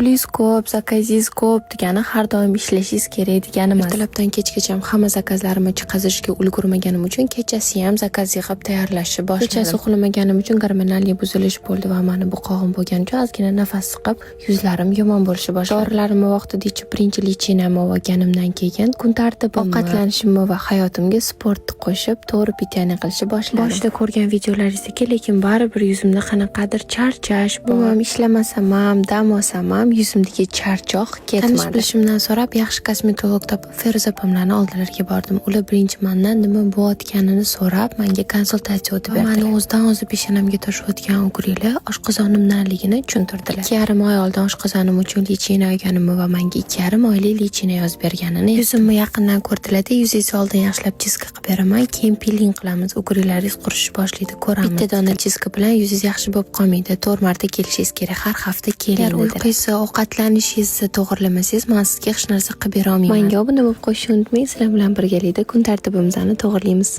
Pulingiz ko'p, zakazingiz ko'p degani har doim ishlashingiz kerak degani emas. Ertalabdan kechgacha hamma zakazlarimni chiqazishga ulgurmaganim uchun kechasi ham zakaz yig'ib tayyorlashni boshladim. Kechasi uxlamaganim uchun гормональный buzilish bo'ldi va mani bo'qog'im bo'lgani uchun ozgina nafas siqib, yuzlarim yomon bo'lishni boshladi. Dorilarimni vaqtida ichib, birinchi лечение mni olganimdan keyin kun tartibimni, ovqatlanishimni va hayotimga sportni qo'shib, to'g'ri питание qilishni boshladim. Boshida ko'rgan videolaringizdagi, lekin baribir yuzimda qanaqadir charchash bor. Umuman ishlamasam ham, dam olsam ham yuzimdagi charchoq ketmadi. Tanish bilishimdan so'rab, yaxshi kosmetolog topib, Feruza opamlarni oldilariga bordim. Ular birinchi mandan nima bo'layotganini so'rab, menga konsultatsiya o'tib berdilar. Mani o'zidan o'zi peshonamga toshayotgan угри lar oshqozonimdanligini tushuntirdilar. 2,5 oy oldin oshqozonim uchun лечение olganimni va menga 2,5 oylik лечение yozib berganini, yuzimni yaqindan ko'rdilarda, "Yuzingizni oldin yaxshilab чистка qilib beraman, keyin piling qilamiz, угри laringiz qurishni boshlaydi, ko'ramiz. Bitta dona чистка bilan yuzingiz yaxshi bo'lib qolmaydi, to'rt marta kelishingiz kerak, har hafta keling", dedilar. "Agar uyqungizni, ovqatlanishingizni to'g'irlamasangiz, man sizga hech narsa qilib bera olmayman." Menga obuna bo'lib qo'yishni unutmang. Sizlar bilan birgalikda kun tartibimizni to'g'irlaymiz.